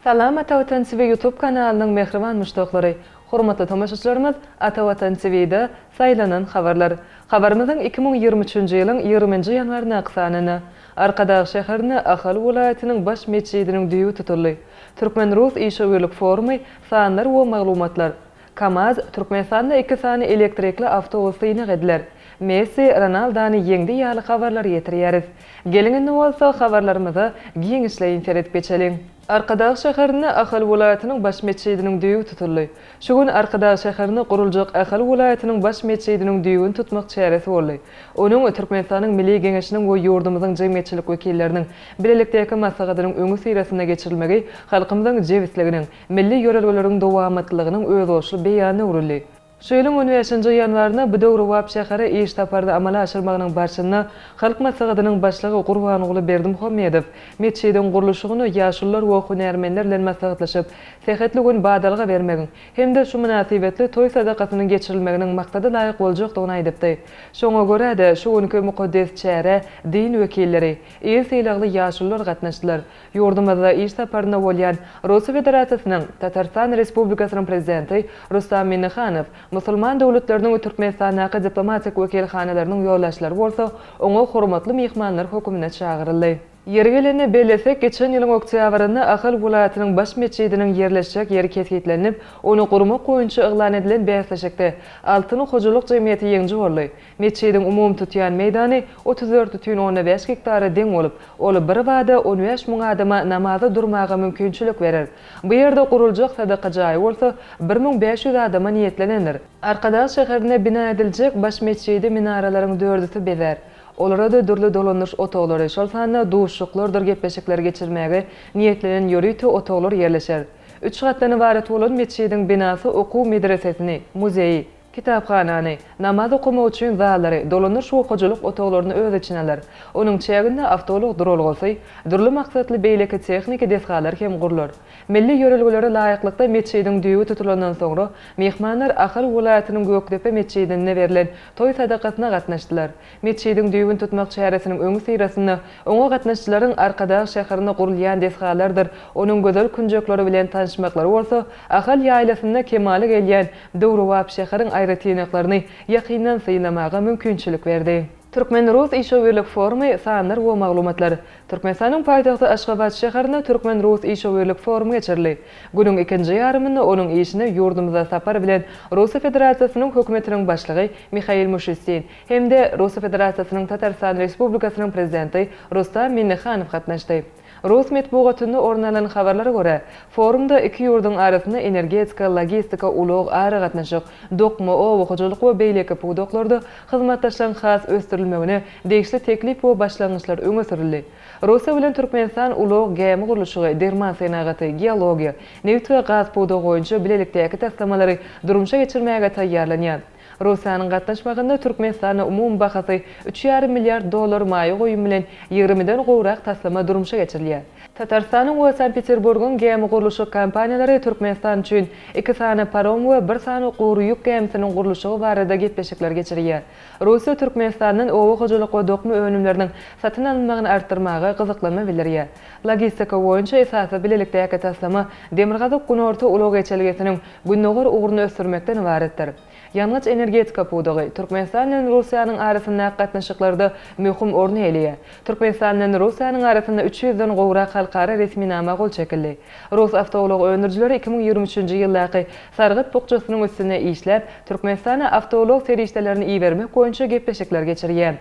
Salam Ata Watan TV YouTube kanalynyň mähriban muşdaklary! Hormatly tomaşaçylarymyz Ata Watan TV-de Saýlanan habarlar. Habarymyzyň 2023-nji ýylyň ýigriminji ýanwaryndaky sanynda Arkadag şäherinde Ahal welaýatynyň baş metjidiniň düýbi tutuldy. Türkmen-rus işewürlik forumy Sanlar we maglumatlar. Kamaz, Türkmenistanda iki sany elektrikli awtobus synag ediler. Messi Ronaldany ýeňdi ýaly habarlary ýetirýäris. Geliň indi bolsa habarlarymyza giňişleýin seredip geçeliň. Arkadag şäherinde Ahal welaýatynyň baş metjidiniň düýbi tutuldy. Şu gün Arkadag şäherinde guruljak Ahal welaýatynyň baş metjidiniň düýbüni tutmak çäresi boldy. Onuň Türkmenistanyň Milli Geňeşiniň we ýurdumyzyň jemgyýetçilik wekilleriniň bilelikdäki maslahatynyň öňüsyrasynda geçirilmegi halkymyzyň jebisliginiň, milli ýörelgeleriň dowamatlylygynyň özboluşly beýanyna öwrüldi. Şu ýylyň on bäşinji ýanwarynda bu döwrebap şähere iş saparyny amala aşyrmagynyň barşynda Halk Maslahatynyň Başlygy Gurbanguly Berdimuhamedow metjidiň gurluşygyny ýaşulular we hünärmenler bilen maslahatlaşyp, sähetli gün badalga bermegiň hem-de şu mynasybetli toý sadakasynyň geçirilmeginiň maksada laýyk boljakdygyny aýdypdy. Şoňa görä-de, şu günki mukaddes çärä din wekilleri, il sylagly ýaşulular gatnaşdylar. Ýurdumyzda iş saparynda bolýan Russiýa Federasiýasynyň Tatarystan Respublikasynyň Prezidenti Rustam Minnihanow, musulman döwletleriniň Türkmenistandaky diplomatik wekilhanalarynyň ýolbaşçylary bolsa oňa hormatly myhmanlar hökmünde çagyryldy. Ýeri gelende bellesek, geçen ýylyň oktýabrynda Ahal welaýatynyň baş metjidiniň ýerleşjek ýeri kesgitlenilip, ony gurmak boýunça yglan edilen bäsleşikde Altyn hojalyk jemgyýeti ýeňiji boldy. Metjidiň umumy tutýan meýdany 34,5 gektara deň bolup, ol birbada 15 müň adama namaza durmaga mümkinçilik berer. Bu ýerde guruljak sadaka jaýy bolsa 1500 adama niýetlenendir. Arkadag şäherinde bina ediljek baş metjidi minaralaryň dördüsi bezär. Olara-da dürli dolandyryş otaglary, şol sanda duşuşyklardyr gepleşikleri geçirmäge niýetlenen ýörite otaglar ýerleşer. Üç gatdan ybarat bolan metjidiň binasy okuw medresesini, muzeýi, Kitaphanany, namaz okamak üçin zallary, dolandyryş we hojalyk otaglaryny öz içine alar. Onuň çäginde awtoulag duralgasy, dürli maksatly beýleki tehniki desgalar hem gurlar. Milli ýörelgelere laýyklykda metjidiň düýbi tutulandan soňra, myhmanlar Ahal welaýatynyň Gökdepe metjidinde berlen toý sadakasyna gatnaşdylar. Metjidiň düýbüni tutmak çäresiniň öňüsyrasynda oňa gatnaşyjylaryň Arkadag şäherinde gurulýan desgalardyr onuň gözel künjekleri bilen tanyşmaklary bolsa Ahal ýaýlasynda kemala gelýän döwrebap şäheriň aýratynlyklaryny ýakyndan synlamaga mümkinçilik berdi. Türkmen-rus işewürlik forumy, sanlar we maglumatlar. Türkmenistanyň paýtagty Aşgabat şäherinde türkmen-rus işewürlik forumy geçirildi. Günüň ikinji ýarymynda onuň işine ýurdumyza sapar bilen Russiýa Federasiýasynyň Hökümetiniň Başlygy Mihail Mişustin hem-de Russiýa Federasiýasynyň Tatarystan Respublikasynyň Prezidenti Rustam Minnihanow gatnaşdy. Rus metbugatynda orun alan habarlara görä, forumda iki ýurduň arasynda energetika, logistika, ulag, aragatnaşyk, dokma, oba hojalyk we beýleki pudaklarda hyzmatdaşlygyň has ösdürilmegine degişli teklip we başlangyçlar öňe sürüldi. Russiýa bilen Türkmenistan ulag, gämi gurluşygy, derman senagaty, geologiýa, nebit we gaz pudagy boýunça bilelikdäki taslamalary durmuşa geçirmäge taýýarlanýar. Russiýanyň gatnaşmagynda Türkmenistanda umumy bahasy üç ýarym milliard dollar maýa goýum bilen ýigrimiden gowrak taslama durmuşa geçirilýär. Tatarystanyň we Sankt-Peterburgyň gämi gurluşyk kompaniýalary Türkmenistan üçin iki sany parom we bir sany gury ýük gämisiniň gurluşygy barada gepleşikler geçirýär. Russiýa Türkmenistandan oba hojalyk we dokma önümleriniň satyn alynmagyny artdyrmaga gyzyklanma bildirýär. Logistika boýunça esasy bilelikdäki taslama Demirgazyk-Günorta ulag geçelgesiniň gündogar ugruny ösdürmekden ybaratdyr. Ýangyç-energetika pudagy Türkmenistan bilen Russiýanyň arasyndaky gatnaşyklarda möhüm orun eýeleýär. Türkmenistan bilen Russiýanyň arasynda üç ýüzden gowrak halkara resminama gol çekildi. Rus awtoulag öndürijileri 2023-nji ýyldaky sargyt bukjasynyň üstünde işläp, Türkmenistana awtoulag serişdelerini ibermek boýunça gepleşikler geçirýär.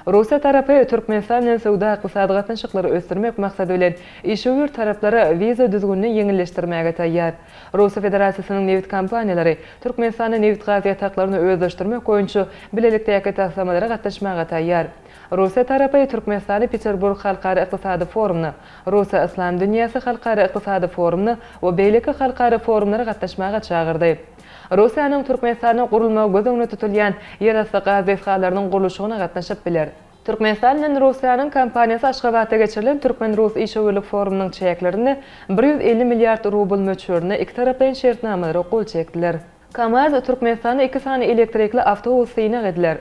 Russiýa tarapy Türkmenistan bilen söwda-ykdysady gatnaşyklary ösdürmek maksady bilen, işewür taraplara wiza düzgünini ýeňilleşdirmäge taýýar. Russiýa Federasiýasynyň nebit kompaniýalary Türkmenistanda nebit-gaz ýataklaryny özleşdirmek boýunça bilelikdäki taslamalara gatnaşmaga taýýar. Russiýa tarapy Türkmenistany Peterburg halkara ykdysady forumyna, Russiýa-Yslam dünýäsi halkara ykdysady forumyna we beýleki halkara forumlara gatnaşmaga çagyrdy. Russiýanyň Türkmenistanda gurulmagy göz öňünde tutulýan ýerasty gaz desgalarynyň gurluşygyna gatnaşyp biler. Türkmenistan bilen Russiýanyň kompaniýasy Aşgabatda geçirilen türkmen-rus işewürlik forumynyň çäklerinde 150 milliard rubl möçberinde ikitaraplaýyn şertnamalara gol çekdiler. Kamaz Türkmenistanda iki sany elektrikli awtobus synag ediler.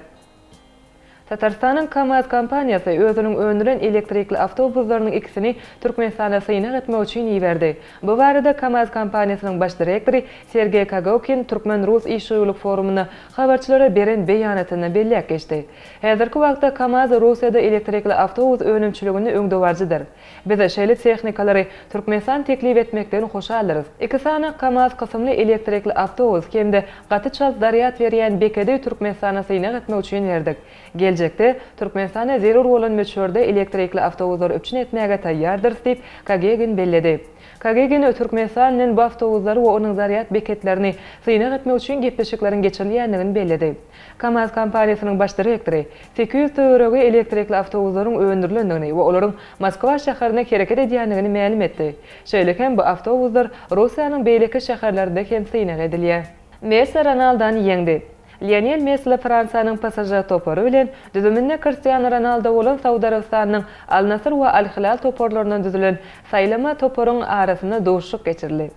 Tatarystanyň KAMAZ kompaniýasy özüniň öndüren elektrikli awtobuslarynyň ikisini Türkmenistana synag etmek üçin iberdi. Bu barada KAMAZ kompaniýasynyň baş direktory Sergeý Kagokin türkmen-rus işewürlik forumynda habarçylara beren beýanatynda belläp geçdi. Häzirki wagtda KAMAZ Russiýada elektrikli awtobus önümçiliginde öňdebaryjydyr. Biz şeýle tehnikalary Türkmenistan teklip etmekden hoşaldyrys. Iki sany KAMAZ kysymly elektrikli awtobus hem-de gaty çalt zarýad berýän bekedi Türkmenistana synag etmek üçin berdik. Geljekde Türkmenistana zerur bolan möçberde elektrikli awtobuslary üpjün etmäge taýýardyrys diýip, Kagegin belledi. Kagegin Türkmenistan bilen bu awtobuslary we onuň zarýad beketlerini synag etmek üçin gepleşikleriň geçirilýändigini belledi. KAMAZ kompaniýasynyň baş direktory, 800 töweregi elektrikli awtobuslaryň öndürilendigini we olaryň Moskwa şäherinde hereket edýändigini mälim etdi. Şeýle hem bu awtobuslar Russiýanyň beýleki şäherlerinde hem synag edilýär. Messi Ronaldony ýeňdi. Lionel Messili Fransiýanyň PSŽ topary bilen düzüminde Kristiano Ronaldo bolan Saud Arabystanynyň Al-Nasr we Al-Hilal toparlaryndan düzülen saýlama toparyň arasynda duşuşyk geçirildi.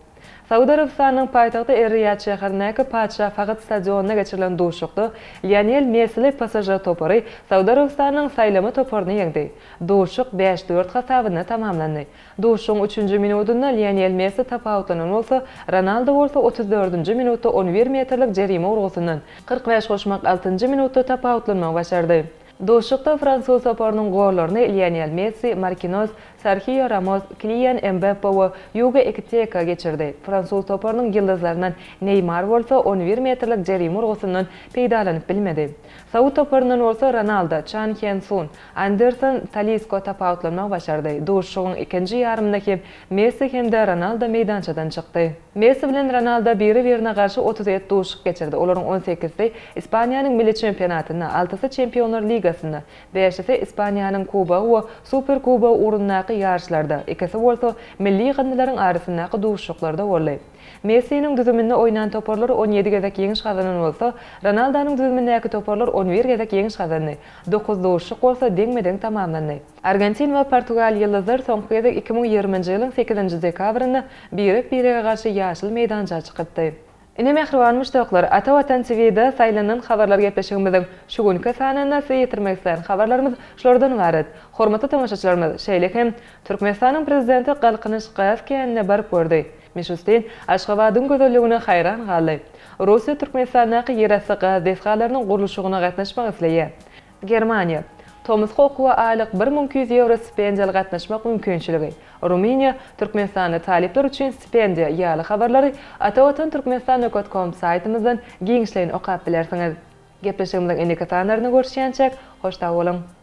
Saud Arabystanynyň paýtagty Er-Riýad şäherindäki Patyşa Fahd stadionynda geçirilen duşuşykda Lionel Messili PSŽ topary Saud Arabystanynyň saýlama toparyny ýeňdi. Duşuşyk bäş, dört hasabynda tamamlandy. Duşuşygyň üçünji minudynda Lionel Messi tapawutlanan bolsa, Ronaldo bolsa otuz dördünji minutda on bir metrlik jerime urgusyndan, 45 goşmak altynjy minutda tapawutlanmagy başardy. Duşuşykda fransuz toparynyň gollaryny Lionel Messi, Markinos, Serhio Ramos, Kilian Mbappe we Ýugo Ekiteke geçirdi. Fransuz toparynyň ýyldyzlaryndan Neýmar bolsa on bir metrlik jerime urgusyndan peýdalanyp bilmedi. Saud toparyndan bolsa Ronaldo, Çan Hyen Sun, Anderson Talisko tapawutlanmagy başardy. Duşuşygyň ikinji ýarymynda hem Messi hem-de Ronaldo meýdançadan çykdy. Messi bilen Ronaldo biri-birine garşy 37 duşuşyk geçirdi. Olaryň on sekizisi Ispaniýanyň milli çempionatynda, altysy Çempionlar ligasynda, bäşisi Ispaniýanyň Kubogy we Superkubogy ugrundaky ýaryşlarda, ikisi bolsa milli ýygyndylaryň arasyndaky duşuşyklarda boldy. Messiniň düzüminde oýnan toparlar 17 gezek ýeňiş gazanan bolsa, Ronaldonyň düzümindäki toparlar 11 gezek ýeňiş gazandy. Dokuz duşuşyk bolsa deňme-deň tamamlandy. Argentin we Portugal ýyldyzlary soňky gezek 2020-nji ýylyň sekizinji dekabrynda birek-birege garşy ýaşyl meýdança çykypdy. Ine mähriban muşdaklar, Ata Watan TV-de saýlanan habarlar gepleşigimiziň şu günki sanynda size ýetirmek islän habarlarymyz şulardan ybarat. Hormatly tomaşaçylarymyz, şeýle hem Türkmenistanyň Prezidenti Galkynyş gaz känine baryp gördi. Mişustin Aşgabadyň gözelligine haýran galdy. Russiýa Türkmenistandaky ýerasty gaz desgalarynyň gurluşygyna gatnaşmak isleýär. Germaniýa. Tomusky okuwa aýlyk 1200 ýewro stipendiýaly gatnaşmak mümkinçiligi. Rumyniýa, Türkmenistanly talyplar üçin stipendiýa ýaly habarlary Atavatan Türkmenistan nokat kom saýtymyzdan giňişleýin okap bilersiňiz. Gepleşigimiziň indiki sanlarynda görüşýänçäk, hoş sag boluň!